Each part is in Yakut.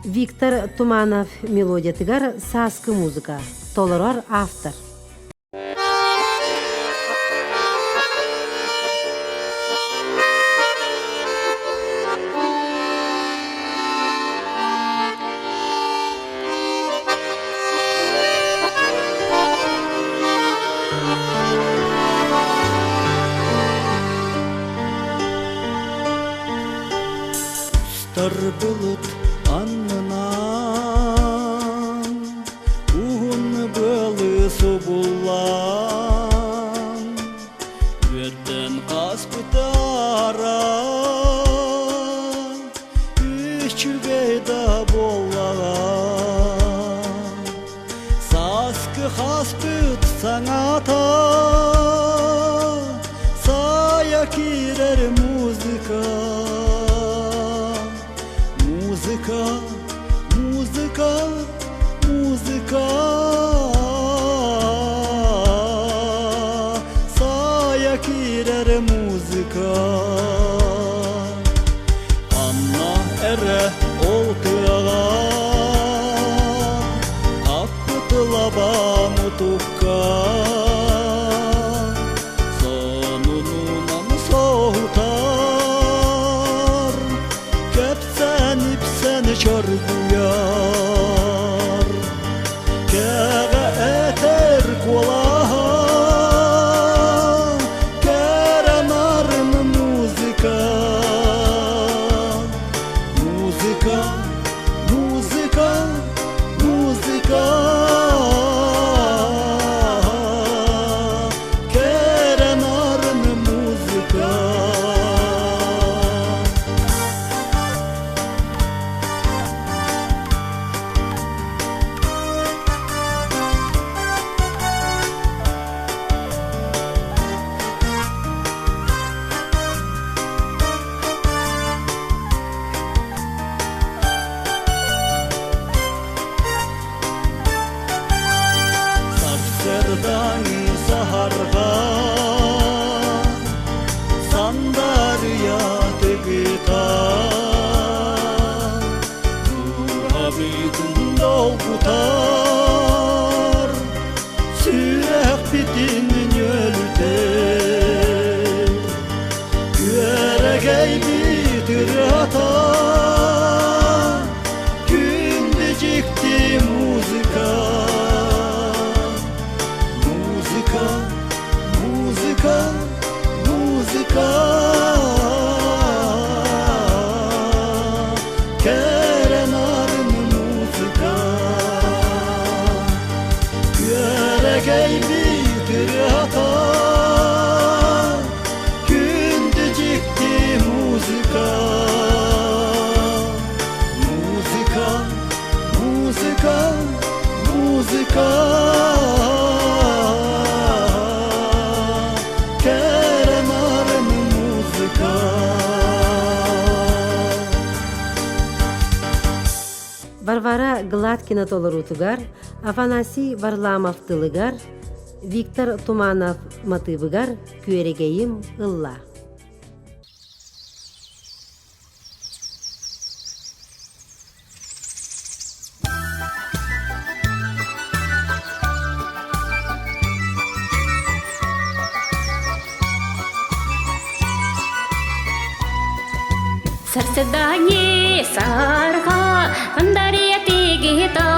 Виктор Туманов мелодиятыгар сааскы музыка толорор автор. Тар былыт аннынан уһун быалы субуллан үөрдэн хаспытара үчүгэй да буоллаҕа сааскы хаспыт саҥата сайа киирэр музыка музыка музыка музыка сайа киирэр музыка Анна эрэ ол тыаҕа Аппытылаба мутукка Сонунунан соһутар Кэпсэн-ипсэн чоргуйар Кэҕэ этэр куолаһа Кэрэ нарын музыка Музыка, музыка, музыка Кэрэ нарын музыка. Сарсырдаҥы саһарҕа Сандарыйа тыгыта Дууһабытын долгутар Сүрэхпитин ньүөлүтэр Күөрэгэй ырыата Күндү дьикти музыка Музыка, музыка, музыка Кэрэ нарын музыка Күөрэгэй ырыата Күндү дьикти музыка Музыка, музыка, музыка Кэрэ нарын музыка. Варвара Гладкина толоруутугар, Афанасий Варламов тылыгар, Виктор Туманов матыыбыгар Күөрэгэйим ылла. Сарсыдани сарха андария тигита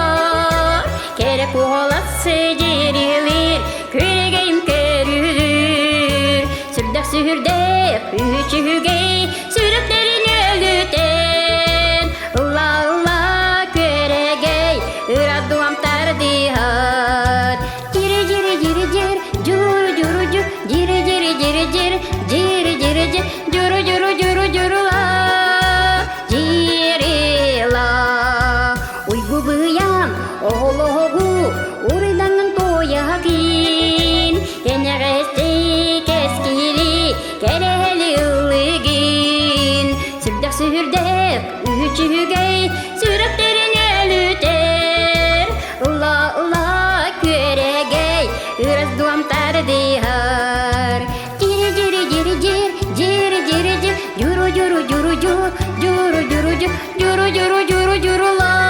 Керек уоласы жерилир күрегейм көрүлүр Сүрдэх сүрдэх үчүгэй сүрүктерин өлүтен Ылла ылла күрегей ырадуам тардыһар Жири жири жири жир журу журу жу жири жири жири жир жири жири жир журу журу журу журула жирила Уйгу быйан оҕолоһоҕу уруйдаҥын туойаһакин кэнэҕэсти кэскили кэрэһэли ыллыгын сүрдэх сүрдэх үчүгэй сүрэхтэрин өлүтэр Ыла ыла күөрэгэй ырас дуом тардыһар Жири жири жири жир жири жири жир журу журу журу жур журу журу жур журу журу журу журула.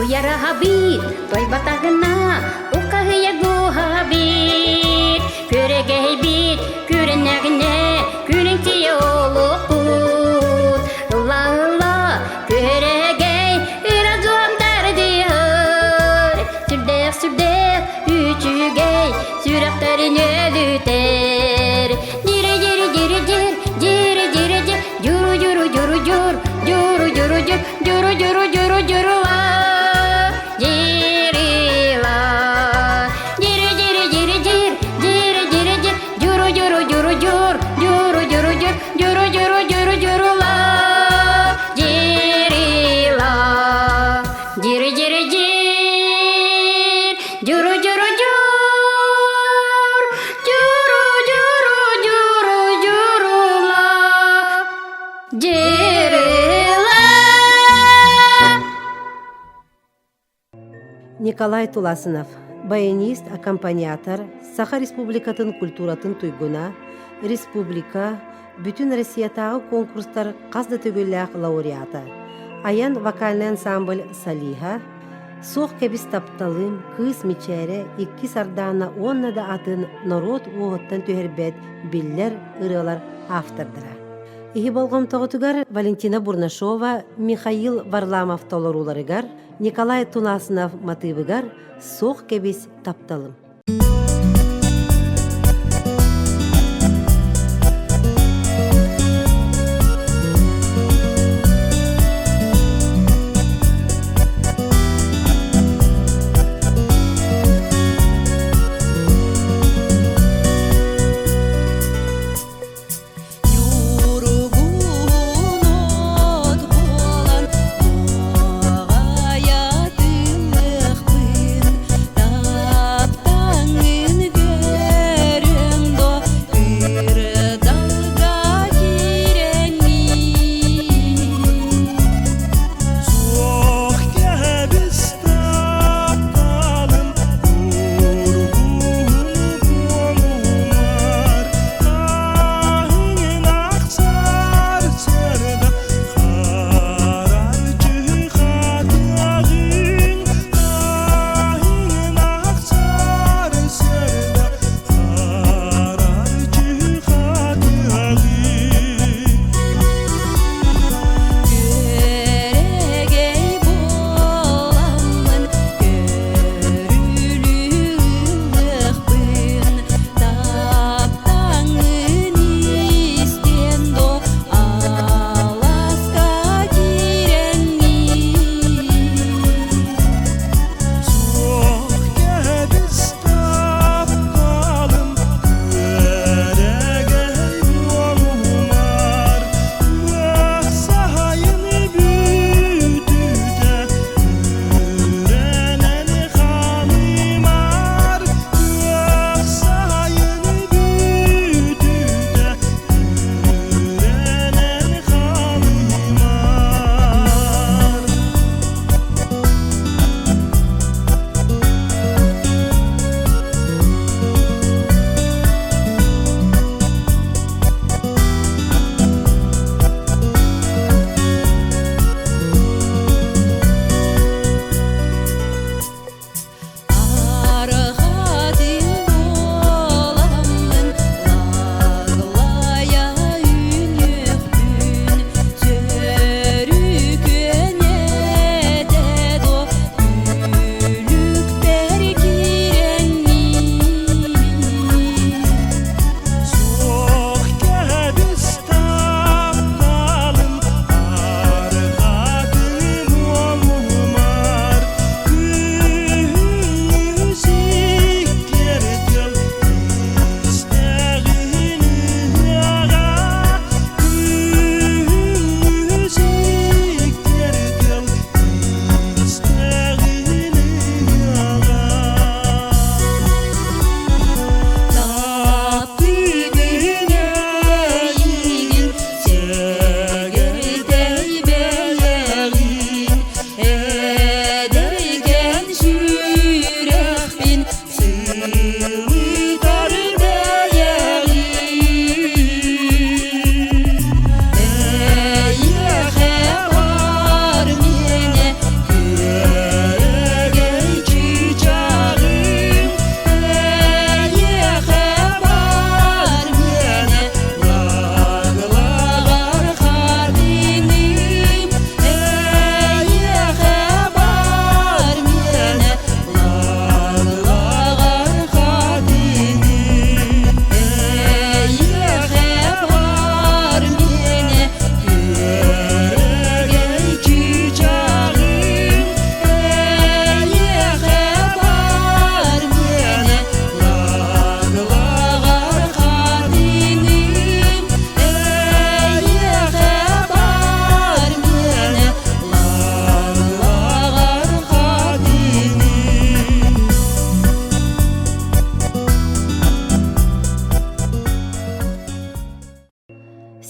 Туйараһабыт, тойбатаҕына, Ухаһыйа гуһабыт, Күөрэгэйбит, күрэнэҕинэ, Күрэҥтийэ олохпут. Ылла-ылла, күөрэгэй, Ыра дьуомтар дыһыр, Сүрдээх, сүрдээх, үчүгэй, Сүрэхтэрин өлүтэр. Дири, дири, дири, дир, дири, дири, дир, Дьуру, дьуру, дьуру, дьур, дьуру, дьуру, дьур, дьуру, дьуру, дьуру, дьурула, дирила. Дири, дири, дири, дир, дири, дири, дир, дьуру, дьуру, дьуру, дьур, дьуру, дьуру, дьур, дьуру, дьуру, дьуру, дьурула, дирила. Дири, дири, дир, дьуру, дьуру, дьур, дьуру, дьуру, дьуру, дьурула, дирила. Николай Туласынов, баянист, аккомпаниатор, Саха Республикатын культуратын туйгуна, республика, бүтүн Россиятааҕы конкурстар хас да төгүллээх лауреата, Айан вокальнай ансамбль Салиха, Суох кэбис тапталым, Кыыс Мичээрэ, Икки Сардаана уонна да атын норуот уоһуттан түһэрбэт биллэр ырыалар автордара. Иһи болҕомтоҕутугар Валентина Бурнашова, Михаил Варламов толорууларыгар, Николай Тунасынов матыыбыгар «Суох кэбис тапталым». Юругунот буолан Аҕайатыахпын тапталбын.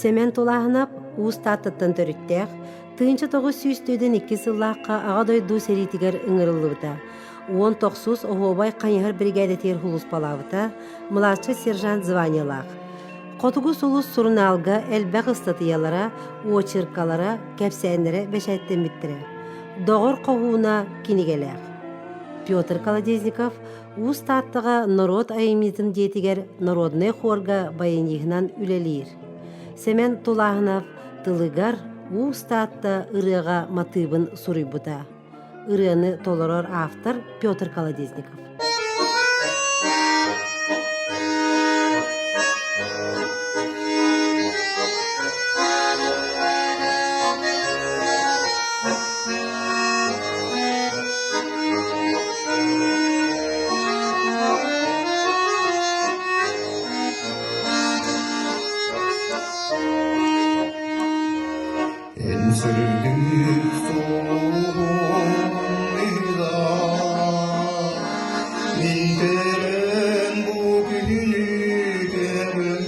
Сэмэн Тулааһынап Уус Тааттаттан төрүттээх, 1942 сыллаахха Аҕа дойду сэриитигэр ыҥырыллыбыта. 19 оһуобай хайыһар биригээдэтигэр сулууспалаабыта, младший сержант званиелаах. Хотугу сулус сурунаалга элбэх ыстатыйалара, уочаркалара, кэпсээннэрэ бэчээттэммиттэрэ. Доҕор хоһууна кинигэлээх. Петр Колодезников Уус Тааттаҕа норуот айымньытын дьиэтигэр народнай хуорга баяниһынан үлэлиир. Сэмэн Тулааһынов тылыгар Уус Таатта ырыаҕа матыыбын суруйбута. Ырыаны толорор автор Петр Колодезников. Эн сырдык суолуҥ Мин көрөн бу күнү көрөммүн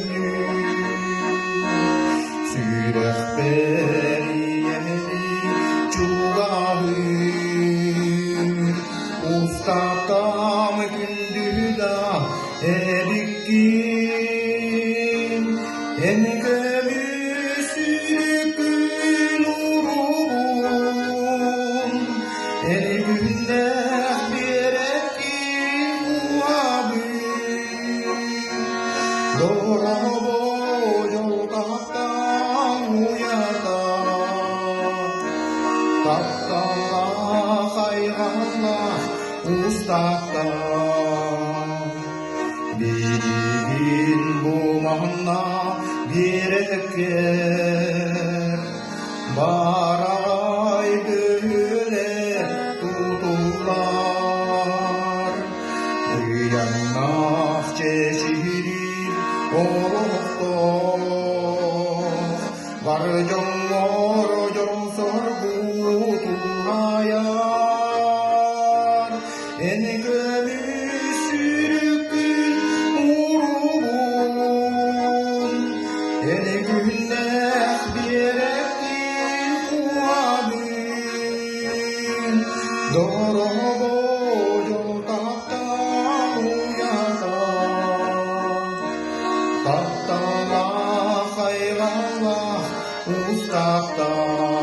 Сүрэхпэр ийэри чугаһыыр Устатам күндү да эбиккин Эн көмүс сүрүккүн уругун Эн күннээх биэрэккин уһабын Дорообо дьолтахтан уйата Тапталлаах айҕаллаах устата Билигин бу манна биэрэккэр Бараҕай бөһүөлэ тутуллар Ыйаннаах чэчириир олохтоох Бар дьоҥҥор дьон соргутун айар Эн көмүс сүрүккүн уругун Эн күннээх биэрэккин куһабын Дорообо дьол таптал уйата Тапталлаах айҕаллаах устаттаах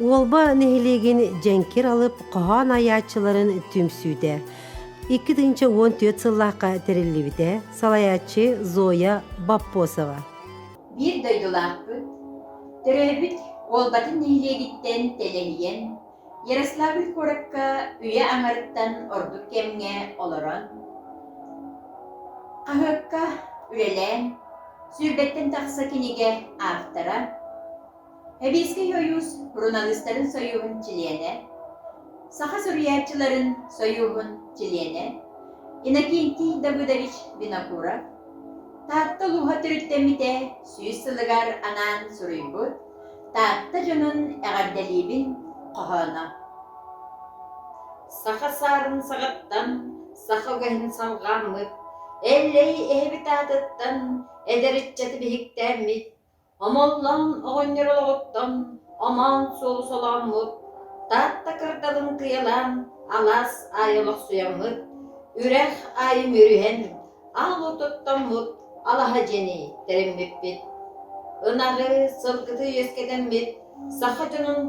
Уолба нэһилиэгин дьэҥкир алып хоһоон айааччыларын түмсүүтэ 2014 сыллаахха тэриллибитэ, салайааччы Зоя Боппосова. Биир дойдулаахпыт, төрөөбүт Уолбатын нэһилиэгиттэн тэлэһийэн, Ярославль куоракка үйэ аҥарыттан ордук кэмҥэ олорон, хаһыакка үлэлээн, сүүрбэттэн тахса кинигэ автора, Сэбиэскэй Сойуус суруналыыстарын сойууһун чилиэнэ, Саха суруйааччыларын сойууһун чилиэнэ Иннокентий Давыдович Винокуров Таатта улууһа төрүттэммитэ 100 сылыгар анаан суруйбут «Таатта дьонун эҕэрдэлиибин» хоһооно. Саха саарын саҕаттан саха үгэһин салҕааммыт, Эллэй эһэбит аатыттан эдэр ыччаты биһиктээммит, Омоллон оҕонньор олоҕуттан омоон суолу солооммут, Таатта кырдалын кыйалаан алаас аайы олохсуйаммыт, үрэх аайы мүрүһэн, аал уотуттаммыт алаһа дьиэни тэриммиппит. Ынаҕы, сылгыты үөскэтэммит, саха дьонун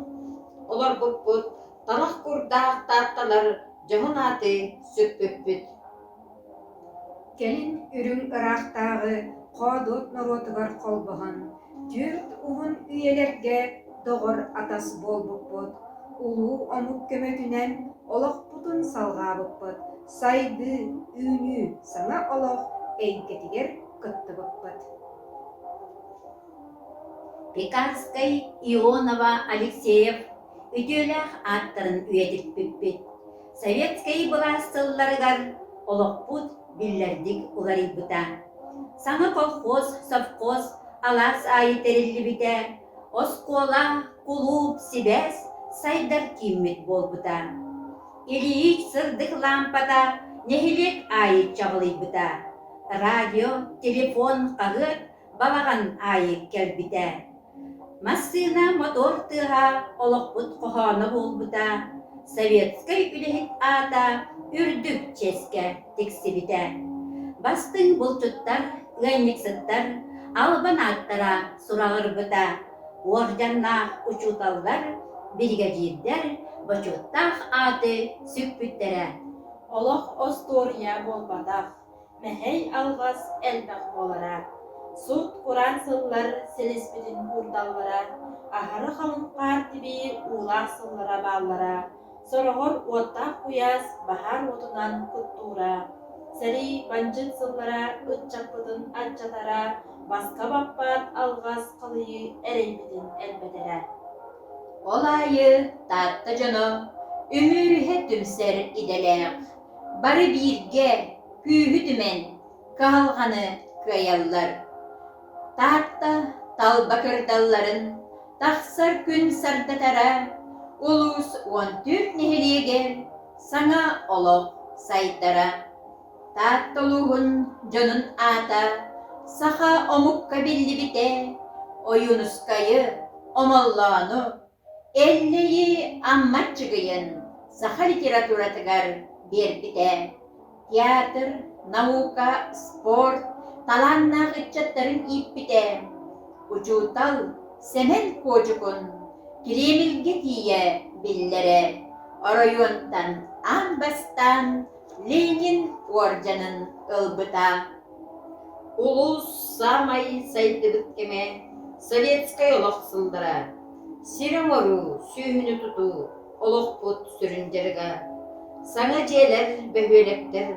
олорбуппут, талах курдаах таатталар дьоһун ааты сүкпүппүт. Кэлин үрүҥ ыраахтааҕы Хоодуот норуотугар холбоһон, түөрт уһун үйэлэргэ доҕор-атас буолбуппут, улуу омук көмөтүнэн олохпутун салҕаабыппыт, сайдыы, үүнүү, саҥа олох эйгэтигэр кыттыбыппыт. Пекарскай, Ионова, Алексеев үтүөлээх ааттарын үйэтиппиппит. Советскай былаас сылларыгар олохпут биллэрдик уларыйбыта. Саҥа колхоз, совхоз алаас аайы тэриллибитэ, оскуола, кулууп, сибээс сайдар кииммит буолбута. Ильич сырдык лаампата нэһилиэк аайы чаҕылыйбыта. Радио, телефон, хаһыат балаҕан аайы кэлбитэ. Массыына, мотор тыаһа олохпут хоһооно буолбута, советскай үлэһит аата үрдүк чиэскэ тиксибитэ. Бастыҥ булчуттар, ыанньыксыттар албан ааттара сураҕырбыта, уордьаннаах учууталлар, биригэдьиирдэр бочуоттаах ааты сүкпүттэрэ. Олох остуоруйа буолбатах, Мэһэй алҕас элбэх буолара. Сут-кураан сыллар силиспитин куурдаллара, аһары халыҥ хаар тибии уулаах сыллара бааллара, сороҕор уоттаах куйаас баһаар уотунан куттуура. Сэрии бандьыыт сыллара ыччаппытын аччатара, баска баппат алҕас халыйыы эрэйбитин элбэтэрэ. Ол аайы Таатта дьоно үмүөрүһэ түмсэр идэлээх Бары бииргэ күүһү түмэн, кыһалҕаны кыайаллар. Таатта талба кырдалларын тахсар күн сардатара, улуус 14 нэһилиэгэр саҥа олох сайдара. Таатта улууһун дьонун аата саха омукка биллибитэ, Ойуунускайы, Омоллоону Эллэйи Амма Аччыгыйын саха литературатыгар биэрбитэ. Театр, наука, спорт талааннаах ыччаттарын ииппитэ. Учуутал Сэмэн Куочукун Кремльгэ тиийэ биллэрэ. Оройуонтан аан бастаан Ленин уордьанын ылбыта. Улуус саамай сайдыбыт кэмэ советскай олох сыллара. Сири оҥоруу, сүөһүнү тутуу олохпут сүрүн дьарыга. Саҥа дьиэлэр, бөһүөлэктэр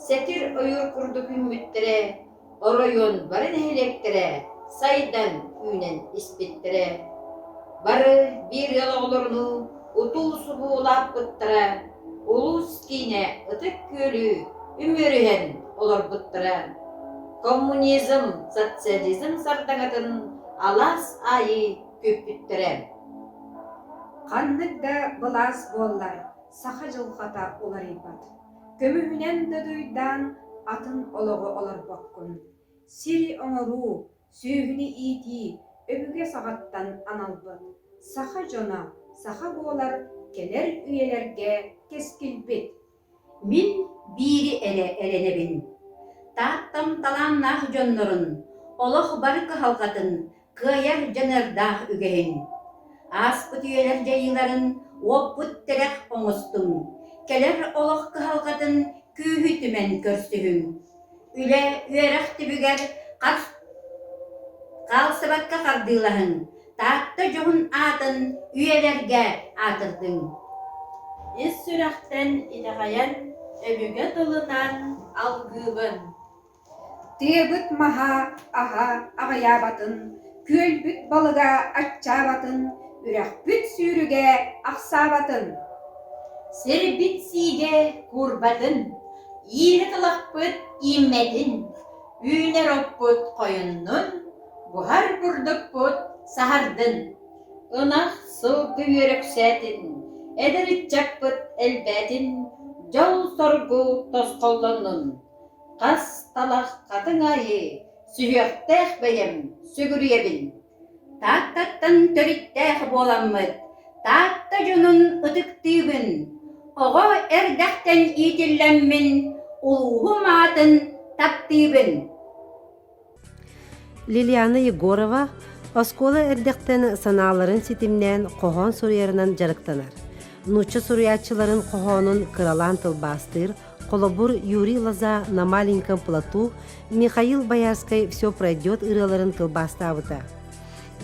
сэтир ойуур курдук үүммүттэрэ, оройуон бары нэһилиэктэрэ сайдан үүнэн испиттэрэ. Бары биир ыал оҕолорунуу утуу-субуу улааппыттара, улуус киинэ Ытык Күөлү үмүөрүһэн олорбуттара. Коммунизм, социализм сардаҥатын алаас аайы күүппүттэрэ. Ханнык да былаас буоллар, саха дьылҕата уларыйбат. Көмүһүнэн да дуйдаан атын олоҕу олорбоккун. Сири оҥоруу, сүөһүнү иитии өбүгэ саҕаттан аналбыт. Саха дьоно саха буолар кэлэр үйэлэргэ кэскилбит. Мин биири эрэ эрэнэбин: Тааттам талааннаах дьоннорун, олох бары кыһалҕатын кыайар дьаныардаах үгэһин. Ааспыт үйэлэр дьайыыларын уоппут тирэх оҥостуҥ, кэлэр олох кыһалҕатын күүһү түмэн көрсүһүҥ. Үлэ, үөрэх түбүгэр хас хаалсыбакка хардыылаһыҥ, Таатта дьоһун аатын үйэлэргэ аатырдыҥ. Ис сүрэхтэн итэҕэйэн, өбүгэ тылынан алгыыбын. Тыабыт маһа аһа аҕыйаабатын, күөлбүт балыга аччаабатын, үрэхпит сүүрүгэ ахсаабатын. Сирбит сиигэ куурбатын, иирэ талахпыт ииммэтин, үүнэр оппут хойуннун, буһар бурдукпут саһардын. Ынах сылгы үөрөксээтин, эдэр ыччаппыт элбээтин, дьол-соргу тосхоллоннун. Хас талах хатыҥ аайы сүһүөхтээх бэйэм сүгүрүйэбин. Тааттаттан төрүттээх буоламмыт, Таатта дьонун ытыктыыбын. Оҕо эрдэхтэн иитиллэммин, улууһум аатын таптыыбын. Лилиана Егорова оскуола эрдэхтэн санааларын ситимнээн хоһоон суруйарынан дьарыктанар. Нуучча суруйааччыларын хоһоонун кыралаан тылбаастыыр, холобур, Юрий Лоза «На маленьком плоту», Михаил Боярскай «Все пройдет» ырыаларын тылбаастаабыта.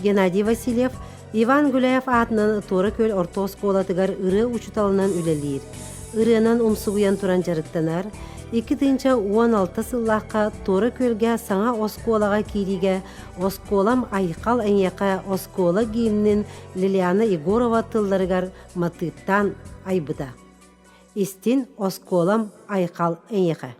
Геннадий Васильев Иван Гуляев аатынан Туора Күөл орто оскуолатыгар ырыа учууталынан үлэлиир. Ырыанан умсугуйан туран дьарыктанар. 2016 сыллаахха Туора Күөлгэ саҥа оскуолаҕа киириигэ «Оскуолам айхал эйиэхэ» оскуола гимнин Лилиана Егорова тылларыгар матыыптаан айбыта. Истин «Оскуолам айхал эйиэхэ»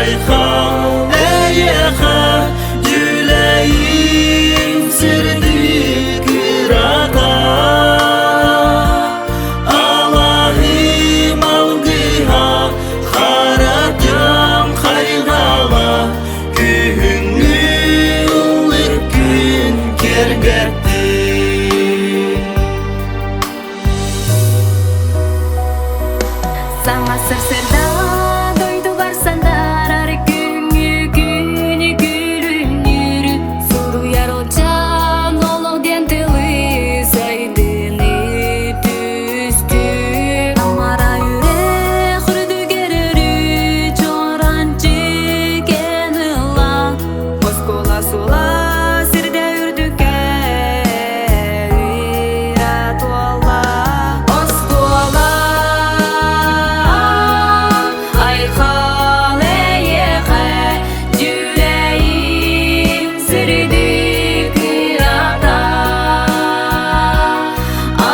Айхал эйиэхэ дьүлэйим сирдик ырата Алаһым алгыһа харатым хайҕала Күһүҥҥү ыллык күн кэргэттин Саҥа сарсыарда дойдубар сандаарар күҥҥү күнү күлүннүүр суруйар олдьаан олох диэн тылы сайдыыны түстүүр Амара үрэх үрдүгэр өрүү чуораанчык эн ыла Оскуола суола сирдэ үрдүккэ ыыра туолла Оскуола айхал эйиэхэ дьүлэйим сирдик ырата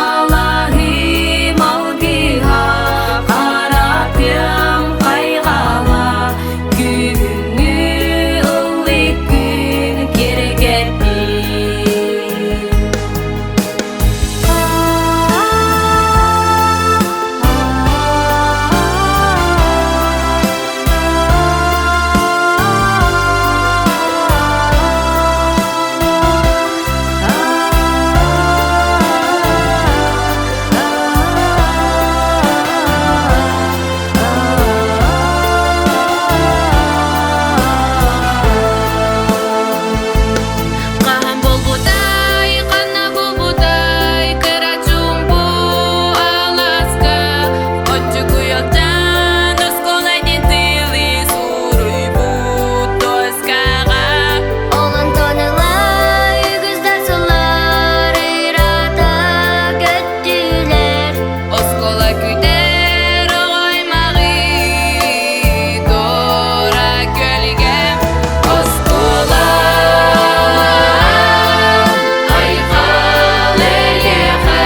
Алаһым алгыһа харатыам хайҕала Күһүҥҥү ыллык күн киэргэттин. Хаһан буолбутай, ханна буолбутай, кыра чуумпу алааска Оччугуйалтан оскуола диэн тылы суруйбут тоскаҕа Ол онтон ыла үгүс да сыллар ыраата көттүлэр. Оскуола күтэр оҕо аймаҕы туора көлүгэ Оскуола айхал эйиэхэ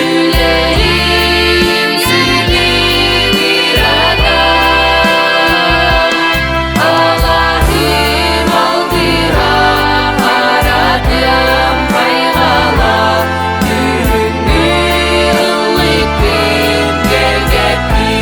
үлэлиим сүрүн ырата Алаһым алгыһа харатыам хайҕала Күһүҥҥү ыллыкпын кэргэттии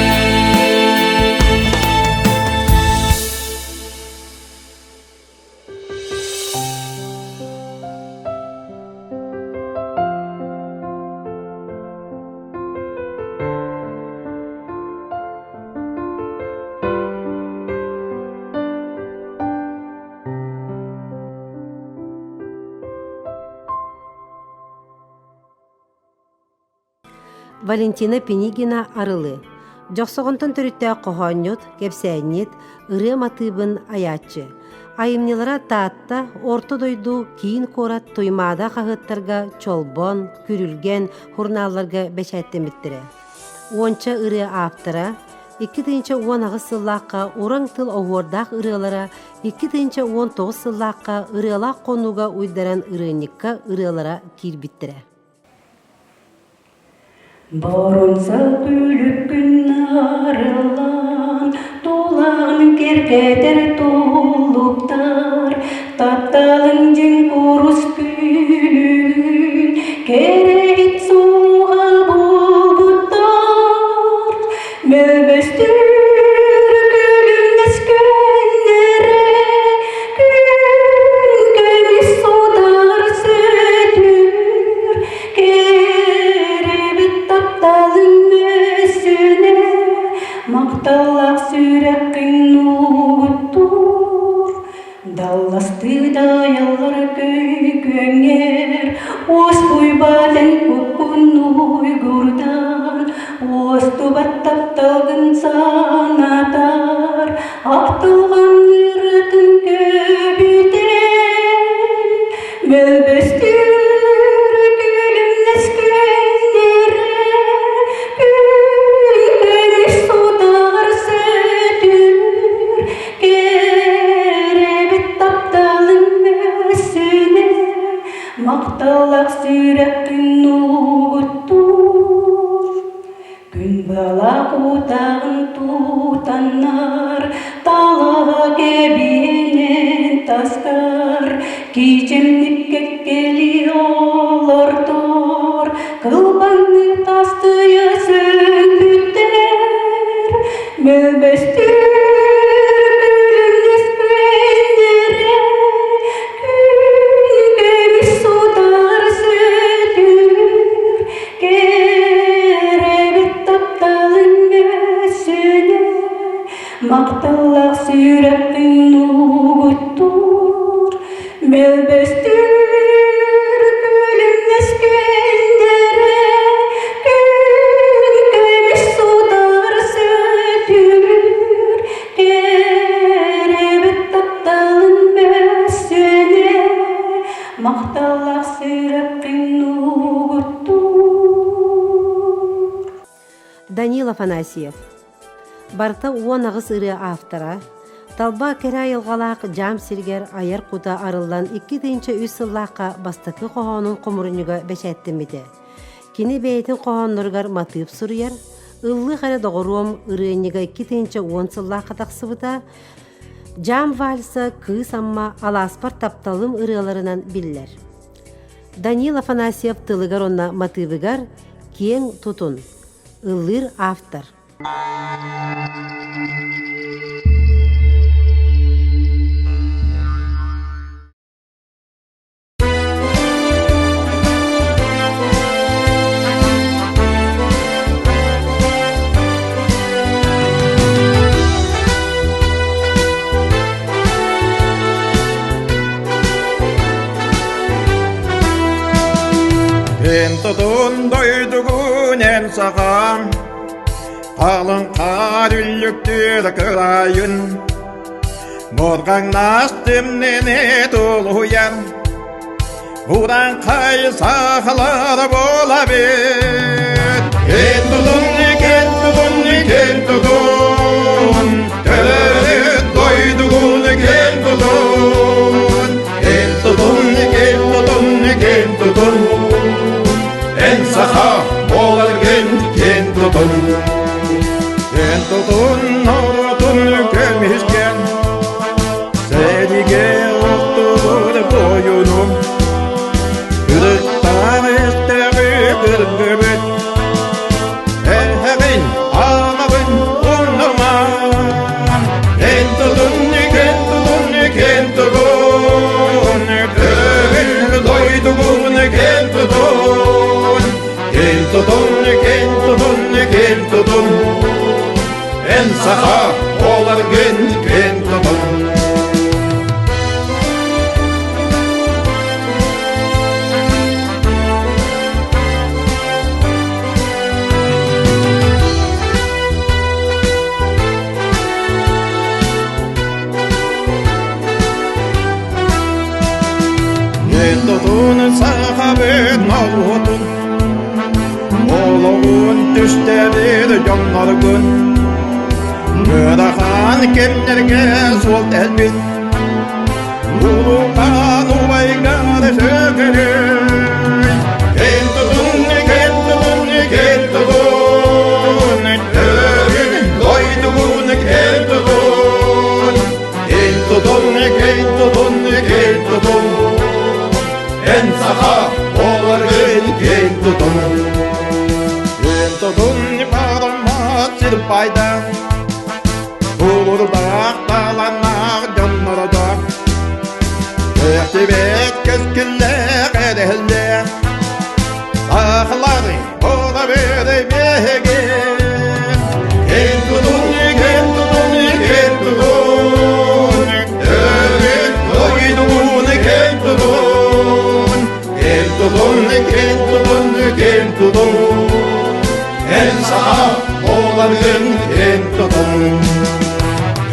Валентина Пинигина Арылы. Дьохсоҕонтон төрүттээх хоһоонньут, кэпсээнньит, ырыа матыыбын айааччы. Айымньылара Таатта, Орто дойду, киин куорат Туймаада хаһыаттарга Чолбон, Күрүлгэн сурунаалларга бэчээттэммиттэрэ. Уонча ырыа ааптара, 2018 сыллаахха Ураҥ тыл оһуордаах ырыалара, 2019 сыллаахха Ырыалаах хонууга уйдаран ырыанньыкка ырыалара киирбиттэрэ. Боронса күлүккүн арыллан, тулаҕын кэргэтэр туллуктар, тапталыҥ дьиҥ курус күлүгүн кэрэһит сулуһа буолбуттар. Мөбөстүр күлүмнэс күннэрэ, күн көмүс судар сөтүр, Кэрэбит тапталыҥ мөссүнэ, махталлаах сүрэххин угуттуур. Далластыы дайаллар көй-күөҥҥэр, уоскуйбат эн куккун уйгурдан, уостубат тапталгын санатар, ахтылҕан ырыатын көбүтэн, Мөлбөстүүр күлүмнэс күннэрэ, күн көмүс сутаҕар сөтүр, кэрэбит тапталыҥ мөссүнэ, махталлаах сүрэххин угуттуур. Күн быалаах утаҕын тутаннар, талаҕа. тастар, кичимник кэккэли олортор, кылбаҥнык тастыйа сөҥмүттэр, мөбөстүр күлүмнэс күөннэрэ, күн көмүс сутар сөтүр, кэрэбит тапталын мөссүнэ, Махталлаах сүрэхпин угуттуур, мөлбөстүүр күлүмнэс күөннэрэ, күн көмүс сутар сөтүр, кэрэбит тапталын мөссүөнэ, махталлаах сүрэхпин угуттуур. Данил Афанасьев Барыта 18 ырыа автора, талба кэрэ айылҕалаах дьаам сиригэр айар кута арыллан 2003 сыллаахха бастакы хоһоонун хомурунньуга бэчээттэммитэ. Кини бэйэтин хоһоонноругар матыып суруйар, Ыллыах эрэ доҕоруом ырыанньыга 2010 сыллаахха тахсыбыта, Дьаам вальса Кыыс Амма Алааспар тапталым ырыаларынан биллэр. Данил Афанасьев тылыгар уонна матыыбыгар киэҥ тутун, ыллыыр автор. Эн тутун дойдугун эн сахам, Халыҥ хаар үллүктүүр кырайын, Моргаҥнаас тымныыны тулуйан, Урааҥхай сахалар буолабыт. Эн тутун, эн тутун, эн тутун, Төрүт дойдугун эн тутун, Эн тутун, эн тутун, эн тутун, Эн саха буоларгын эн тутун. Эн тутун норуотун көмүскэн, Сэригэ охтубут буойунум, Кырыктаах истэҕи кыргыбыт, Эһэҕин, аҕабын умнумаҥ. Эн тутун, эн тутун, эн тутун, Көҥүл дойдугун эн тутун, Эн тутун, эн тутун, эн тутун, Эн саха буоларгын эн тутун. Эн тутун сахабыт норуотун Олоҕун түстээбит дьонноргун Ыарахан кэмнэргэ суол тэлбит Улухан убайгар сөкөрүй Эн тутун, эн тутун, эн тутун Өрүн дойдугун эн тутун Эн тутун, эн тутун, эн тутун Эн саха буоларгын киэн тутун Киэн тутун бараммат сир байда Тулурдаах таланнаах дьоннордо Кэхтибэт кэскиллээх эрэһэллээх Сахалары буолабыт биһиги Киэн тутун, киэн тутун, киэн тутун Төрүт дойдугун киэн тутун Киэн тутун, киэн тутун, киэн тутун Эн саха буоларгын киэн тутун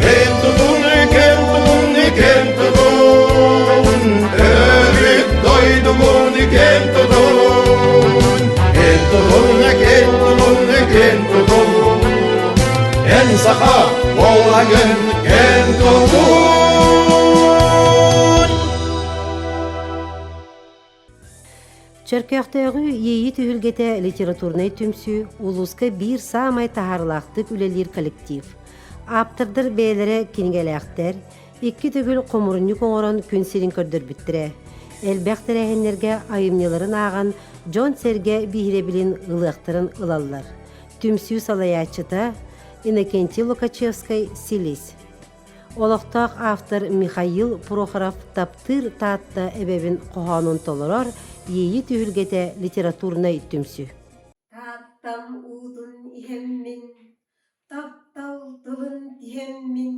Киэн тутун, киэн тутун, киэн тутун Төрүт дойдугун киэн тутун Киэн тутун, киэн тутун, киэн тутун Эн саха буолагын киэн тутун Чөркөөхтөөҕү Иэйии түһүлгэтэ литературнай түмсүү улууска биир саамай таһаарыылаахтык үлэлиир коллектив. Ааптардар бэйэлэрэ кинигэлээхтэр, Икки төгүл хомурунньук оҥорон күн сирин көрдөрбүттэрэ. Элбэх тэрээһиннэргэ айымньыларын ааҕан дьон-сэргэ биһирэбилин ылыахтарын ылаллар. Түмсүү салайааччыта Иннокентий Лукачевскай Силис. Олохтоох автор Михаил Прохоров «Таптыыр Таатта эбэбин» хоһоонун толорор Иэйии түһүлгэтэ литературнай түмсүү. Тааттам уутун иһэммин, таптал тылын тиһэммин,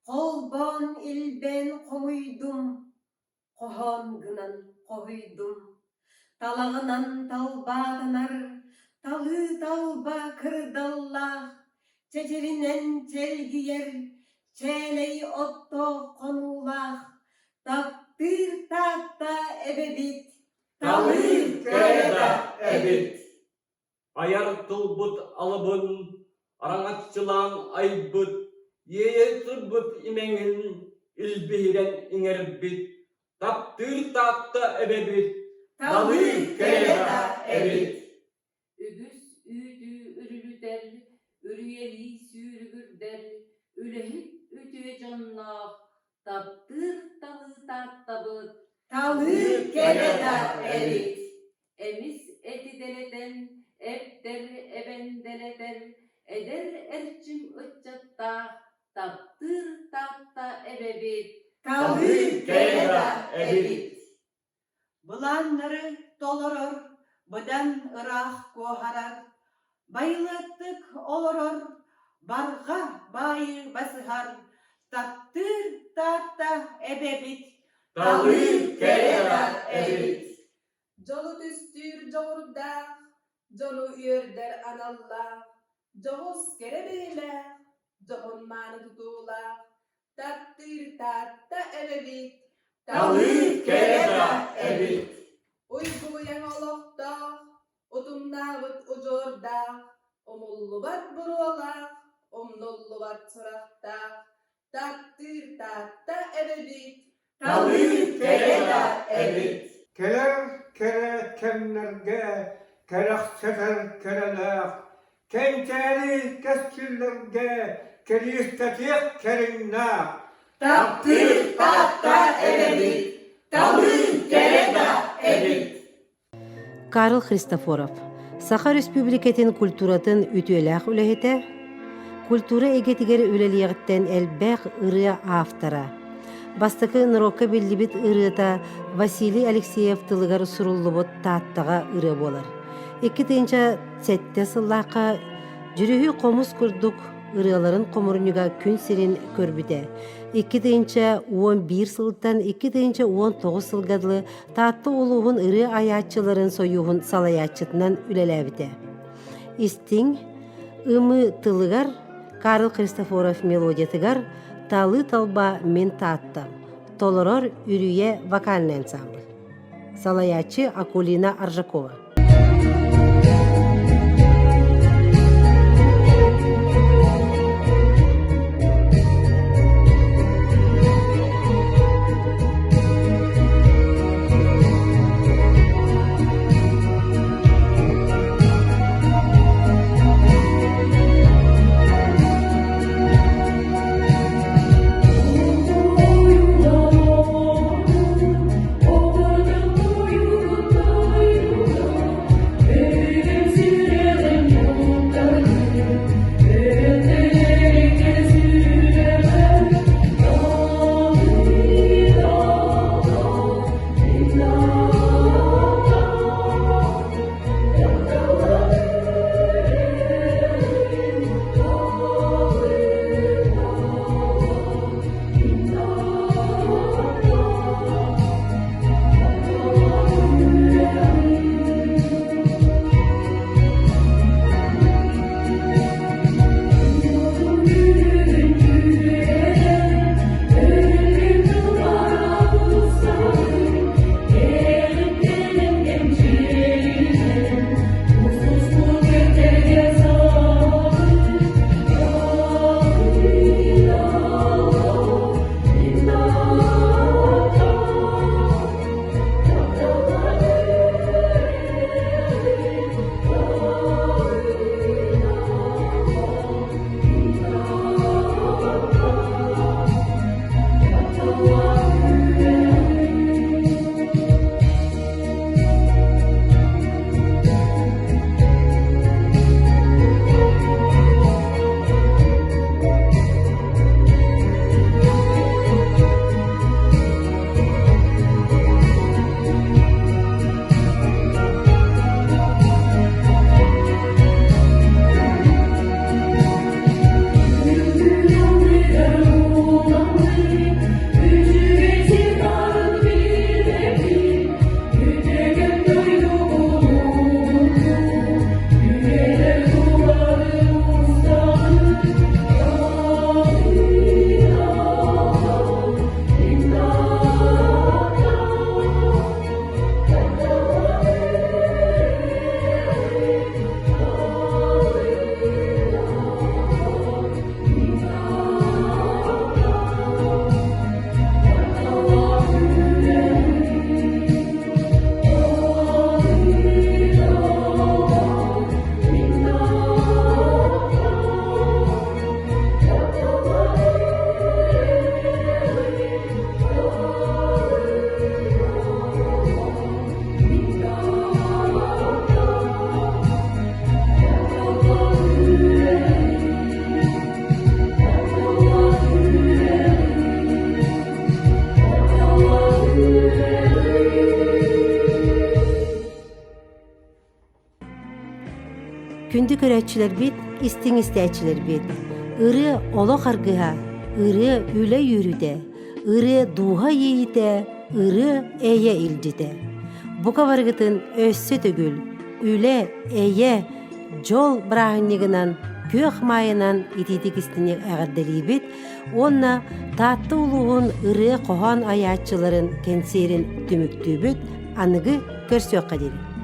холбоон илбээн хомуйдум, хоһоон гынан хоһуйдум. Талаҕынан талбаатанар, талыы талба кырдаллаах, чэчиринэн чэлгийэр, чээлэй оттоох хонуулаах, таптыыр Таатта эбэбит, Талыы кэрэ да эбит. Айар тылбыт алыбын араҥаччылаан айбыт, иэйэ турбут имэҥин илбиһирэн иҥэрбит, таптыыр Таатта эбэбит, талыы кэрэ да эбит. Үгүс үүтү үрүлүтэр, үрүйэлии сүүрүгүрдэр, үлэһит үтүө дьонноох, таптыыр талыы Тааттабыт, Талыы кэрэ да эбит. Эмис эти дэлэтэн, эптэр эбэн дэлэтэр, эдэр эрчим ыччаттаах, таптыыр Таатта эбэбит, Талыы кэрэ да эбит. Былааннары толорор, быдан ыраах куоһарар, байылыаттык олорор, барҕа баайы басыһар, таптыыр Таатта эбэбит, Талыы кэрэ да эбит. Дьолу түстүүр дьоҕурдаах, дьону үөрдэр аналлаах, дьоҕус кэрэ бэйэлээх, дьоһун мааны тутуулаах, таптыыр Таатта эбэбит, Талыы кэрэ да эбит. Уйгуйаҥ олохтоох, утумнаабыт удьуордаах, умуллубат буруолаах, умнуллубат сурахтаах, таптыыр Таатта эбэбит, Талыы кэрэ да эбит. Кэлэр кэрэ кэмнэргэ кэрэхсэтэр кэрэлээх, кэнчээри кэскиллэргэ кэриэстэтиэх кэриҥнээх. Таптыыр Таатта эбэбит, талыы кэрэ да эбит. Карл Христофоров Саха Өрөспүүбүлүкэтин культуратын үтүөлээх үлэһитэ, культура эйгэтигэр үлэлиэҕиттэн элбэх ырыа автора. Бастакы норуокка биллибит ырыата Василий Алексеев тылыгар суруллубут Тааттаҕа ырыа буолар. 2007 сыллаахха Дьүрүһүй хомус курдук ырыаларын хомурунньуга күн сирин көрбүтэ. 2011 сылтан 2019 сылга дылы Таатта улууһун ырыа айааччыларын сойууһун салайааччытынан үлэлээбитэ. Истиҥ ымыы тылыгар Карл Христофоров мелодиятыгар «Талыы талба мин Тааттам» толорор Үрүйэ вокальный ансамбль. Салайааччы Акулина Аржакова. Күндү көрөөччүлэрбит, истиҥ истээччилэрбит, ырыа олох аргыһа, ырыа үлэ үөрүүтэ, ырыа дууһа иэйиитэ, ырыа эйэ илдьитэ. Бука барыгытын өссө төгүл үлэ, эйэ, дьол бырааһынньыгынан, күөх маайынан итиитик истиҥник эҕэрдэлиибит уонна Таатта улууһун ырыа-хоһоон айааччыларын кэнсиэрин түмүктүүбүт, аныгы көрсүөххэ диэри.